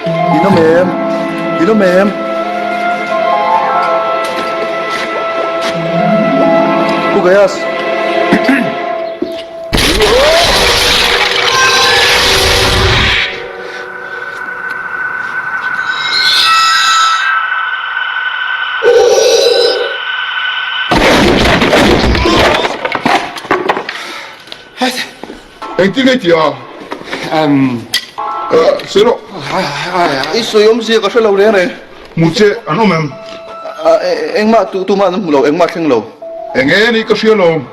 In awm em? In awm em? Pu Gaius! Engtin nge tia? Sawi rawh. I sawi awmzia ka hre lo reng reng. Hmu che an awm em? Engmah tumah an hmu lo, engmah thleng lo. Enge ni ka hria lo.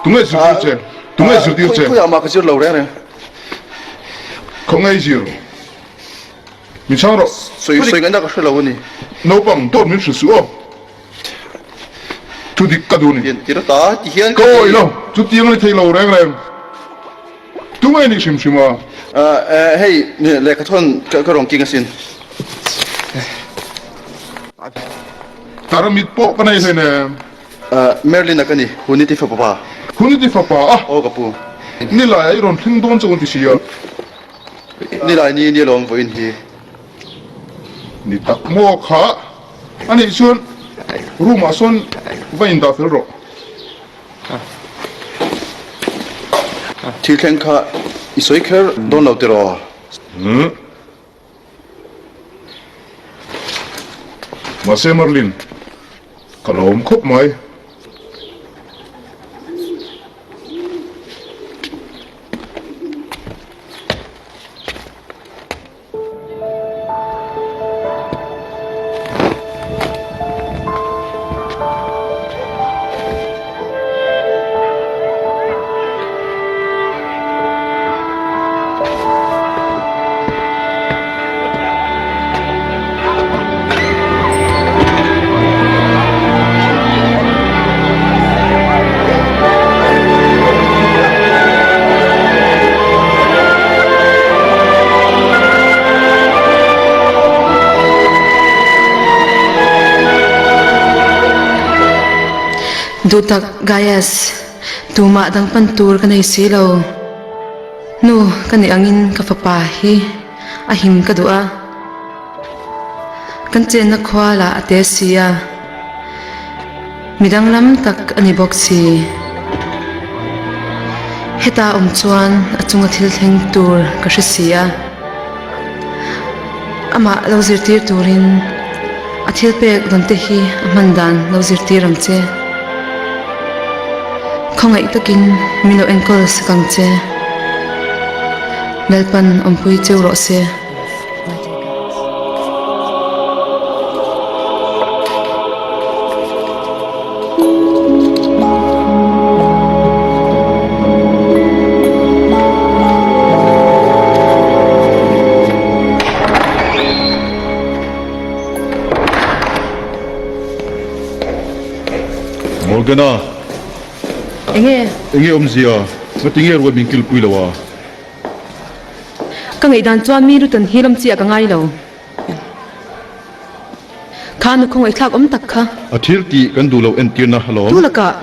Tunge zirtir che? Tunge zirtir che? Khawiah mah ka zir lo reng reng. Khawnge i zir? Min chhang rawh. Sawi sawi ngaihna ka hre lo a ni. Naupang dawt min hrilh suh aw. Thu dik ka duh ni. Hian tir ta ti hian ka awih lo. Chutiang a ni thei lo reng reng. Tunge nih hrim hrim a? Hei lehkha thawn ka rawn king asin. Tarmit pawh ka nei hleinem. Merlin-a ka ni, Huniti fapa. Huniti fapa a? Aw ka pu. Nilai a i rawn thleng dawn chu an ti si a. Nilai ni ni alawm vawiin hi. Ni tak maw kha? A nih chuan room ah sawn va indah fel rawh. Thil thleng kha i sawi kher dawn lo tiraw? Umm. Mahse Merlin, ka lawm khawp mai. Duhtak Gaius, tumah dang pan tur ka nei si lo. Nu ka nih angin ka fapa hi a him ka duh a, kan chenna khua lah a te si a, mi danglam tak a ni bawk si. Heta awm chuan a chunga thil thleng tur ka hre si a, amah lo zirtir turin a thil pek dawn te hi a hman dan lo zirtir ang che. Khawngaih takin min lo enkawl sak ang che. Lalpan awmpui cheu rawh se. Morgana. Enge? Enge awmzia? Ngatinge ruat min kilpui lo a? Ka ngaihdan chuan mi lutan hi lam chiah ka ngai lo. Kha nu khawngaih thlak awm tak kha. A thil tih kan duh loh entirna alawm. Tu lakah?